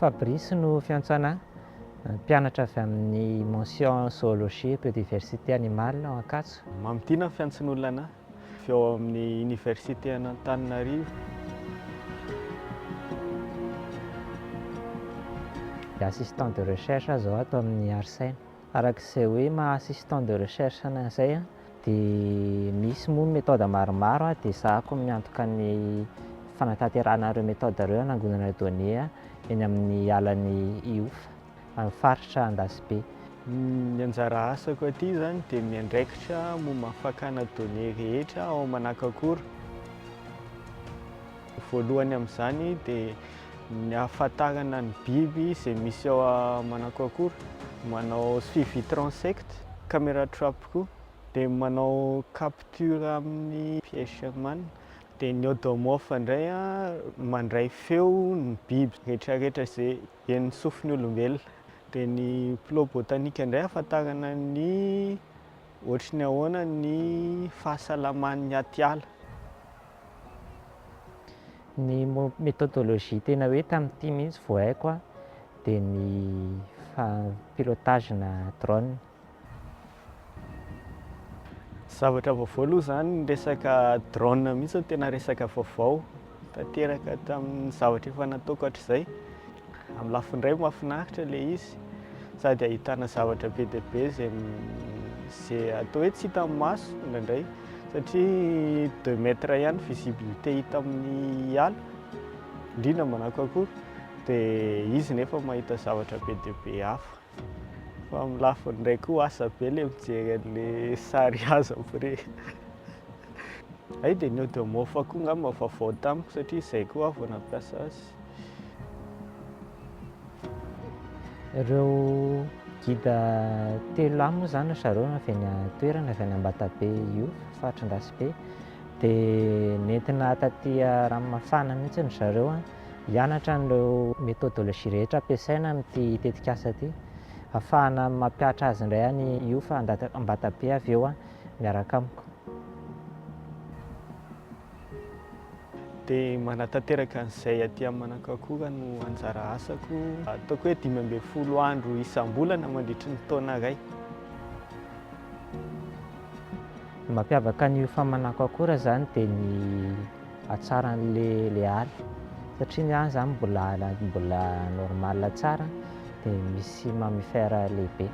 Fabrice no fiantso anà, mpianatra avy amin'ny mention zoologie et biodiversité animale ao Ankatso. Mamitiana ny fiantson'olona anà, avy ao amin'ny Université an'Antananarivo. Assistant de recherche aho izao ato amin'ny Arsaina. Araka izay hoe maha assistant de recherche anà izay dia misy moa méthode maromaro dia ezahako ny miantoka ny fanatanterahana ireo méthode ireo hanangonana données eny amin'ny alan'i Iofa, amin'ny faritra Andasibe. Ny anjara asako aty izany dia miandraikitra momba ny fakana données rehetra ao Manakakora. Voalohany amin'izany dia ny ahafantarana ny biby izay misy ao Manakakora, manao suivi transect, camera trap koa, dia manao capture amin'ny piège Sherman. Dia ny odomorphe indray mandray feo ny biby rehetrarehetra izay henon'ny sofin'ny olombelona. Dia ny plot botanique indray ahafantarana ny ohatry ny ahoana ny fahasalaman'ny atiala. Ny méthodologie tena hoe tamin'ity mihitsy vao haiko dia ny pilotage-na drone. Zavatra vaovao aloha izany ny resaka drone mihitsy no tena resaka vaovao tanteraka tamin'ny zavatra efa nataoko hatrizay. Amin'ny lafiny iray mahafinaritra ilay izy sady ahitana zavatra be dia be izay izay atao hoe tsy hitan'ny maso indraindray satria deux mètres ihany visibilité hita amin'ny ala, indrindra manako akoho, dia izy nefa mahita zavatra be dia be hafa. Fa amin'ny lafiny indray koa asa be le mijery an'le sary azo après. Hay dia ny odomorphe koa angamba vaovao tamiko satria izay koa aho vao nampiasa azy. Ireo guide telo lahy moa izany ry zareo avy any an-toerana, avy any Ambatabe io, faritra Andasibe, dia nentina taty Ranomafana mihitsy ry zareo an. Hianatra an'ireo méthodologie rehetra ampiasaina amin'ity tetikasa ity, ahafahana mampihatra azy indray any Iofa Ambatabe avy eo miaraka amiko. Dia manatanteraka an'izay aty amin'ny Manakakora no anjara asako. Ataoko hoe 15 andro isam-bolana mandritry ny taona iray. Ny mampiavaka ny Iofa Manakakora izany dia ny hatsaran'le le ala satria ny ahy zany mbola ala mbola normal tsara dia misy mammifère lehibe.